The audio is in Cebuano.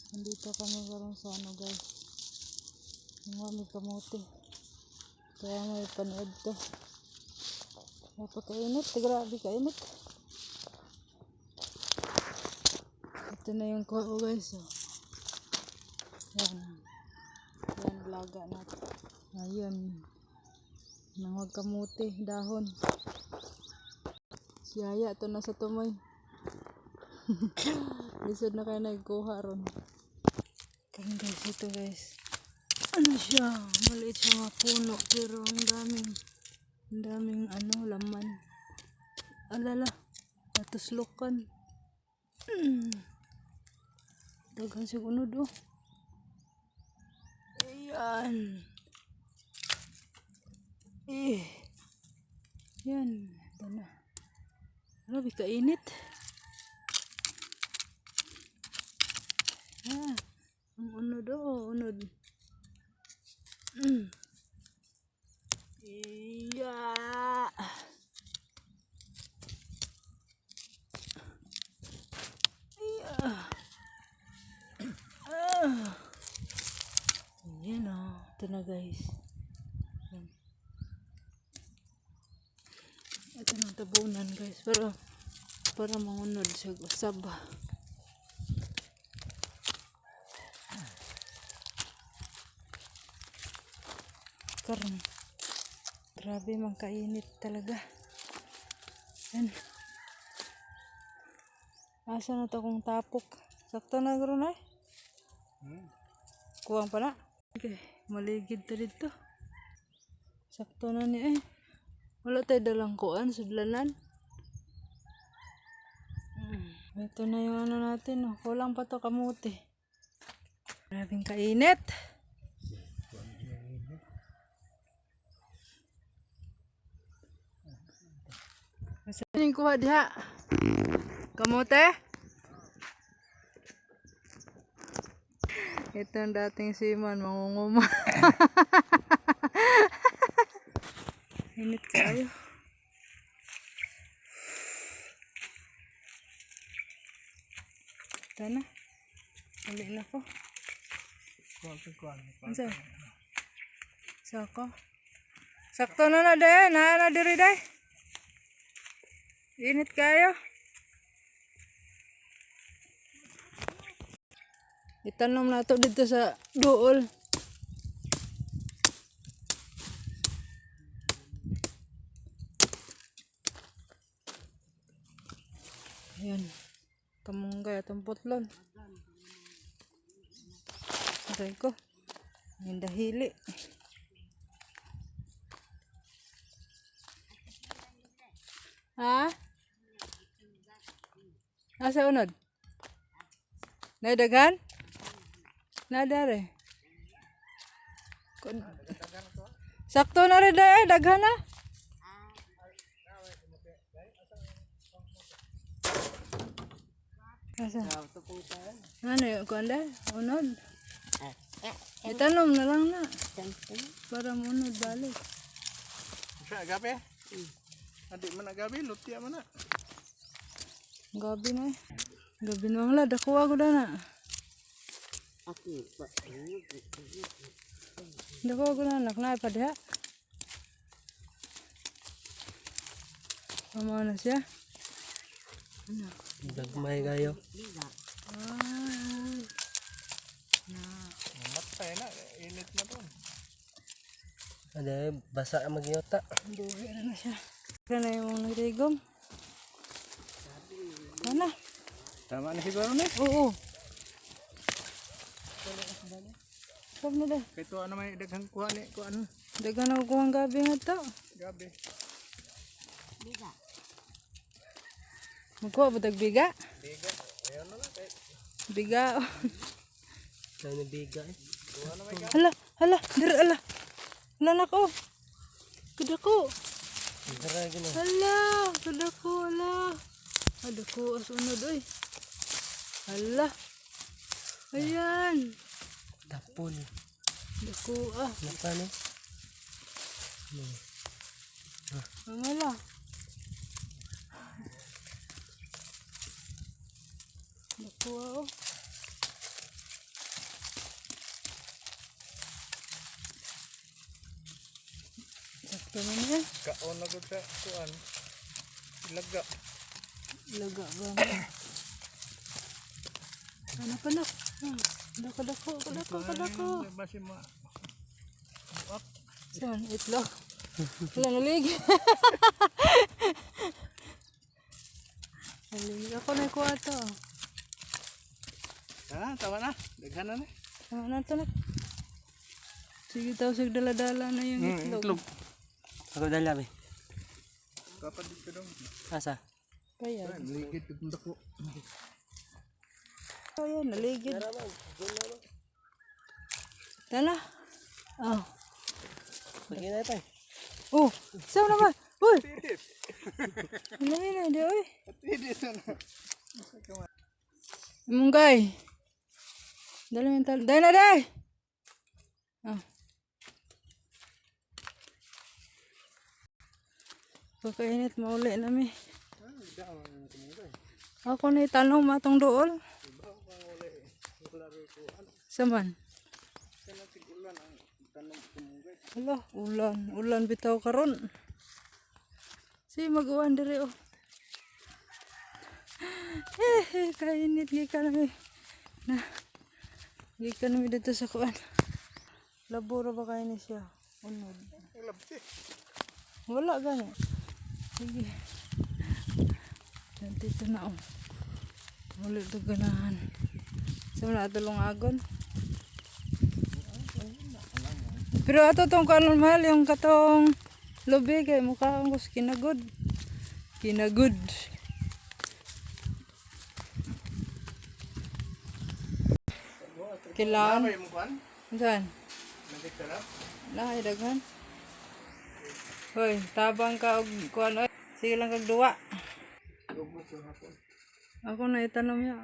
Nandito kami karon sa ano, guys. Mga may kamote. Kaya may panood to. Napakainit. Grabe kainit. Ito na yung kuha ko, guys. Oh. Yan. Yan, laga natin. Ayan. Nangwag kamote. Dahon. Siyaya to na sa tumoy. Lisod na kayo nagkuha ron. Karon, guys, ito, guys. Ano siya? Maliit siya nga puno pero ang daming ano, laman. Alala, natuslokan. Daghan siya unod, oh. Ayan. Eh. Yan. Ito na. Grabe kainit. Ah, ang unod, oh, unod. Iya. Iya. Ah. Ayan, oh. Ito na, guys. Yan. Ito na ang tabunan, guys. Pero para mangunod siya usab. Karon. Grabe man kainit talaga. Yan. Asa na to kung tapok? Sakto na gro na eh. Kuwang pa na. Okay, maligid ta dito. Sakto na ni eh. Wala tayo dalang kuan, sudlanan. Ito na yung ano natin. Oh. Kulang pa to kamuti. Grabing kainit. Saan yung kuha diha? Kamote? Ito ang dating seaman, mangunguma. Init kayo. Ito na. Uli na ko. Unsa? Sako. Sakto na na day. Na na diri day. Init kayo. Itanom na to dito sa duol. Ayan. Kamunggay atong putlon. Aray ko. Ang dahili. Ha? Asa unod? Naidaghan? Nadare. Sakto na rin eh, daghan na. Asa? Ano yung kuan? Unod? Itanom na lang na. Para munod balik. Siya gabi? Adi man na gabi, lutia man na. Gabi na eh. Gabi na ang lad. Ako ako na. Dako ako na anak na pa diha. Amo na siya. Gagmay kayo. Ay. Matay na, init na doon. Ano, basa ang magyota. Buhi na na siya. Kaya na yung nagtigom. Ano? Tama na siguro ni. Oo. Sab na da. Kay tuwa na may daghang kuha ni kuan. Daghan ako kuhang gabi nga to. Gabi. Magkuha ba tag biga? Biga. Ayan na lang kay. Biga. Kaya na biga eh. Hala, hala, dir ala. Hala nako. Kadako. Dara gina. Hala, kadako, hala. Kadako asunod oy. Hala. Ayan. Tapol. Dako ah. Napa ni? Wala. Dako ah, oh. Ganun yan. Kaon na gud sa kuan. Ilaga. Laga ba? Ano pa na? Ah, dako, dako, dako, dako. Basi ma. Saan? Itlog. Wala, nalig. Nalig. Ako na kuha to. Ha, tama na. Daghan na ni. Tama na to na. Sige daw, sige dala-dala na yung itlog. Itlog. Ako dala be. Kapat dito dong. Asa? Kaya. Ligid itong dako. Kaya, naligid. Tala. Oh. Pagin na tayo. Oh, saan naman? Uy! Ano yun, hindi, uy. Dito na. Munggay. Dali mo yung talo. Dahil na, dahil! Ah. Pagkainit, mauli na mi. Ako na itanong matong dool. Saman? Hala, ulan. Ulan bitaw karon. Si mag-uwan diri oh. Eh, kainit gikan mi. Na. Gikan mi dito sa kuan. Laboro ba kayo ni siya? Unod. Labti. Wala gani. Sige. Nandito na oh. Muli ito ganahan. Sa wala tulong agon. Pero ato tong kanon mahal yung katong lubi kay mukha ang kus kinagod. Kinagod. Kailangan. Ano yung kuan? Saan? Nagkitarap. Lahi daghan. Hoy, tabang ka og kuan oy. Sige lang kag duwa. Ako na itanom ya.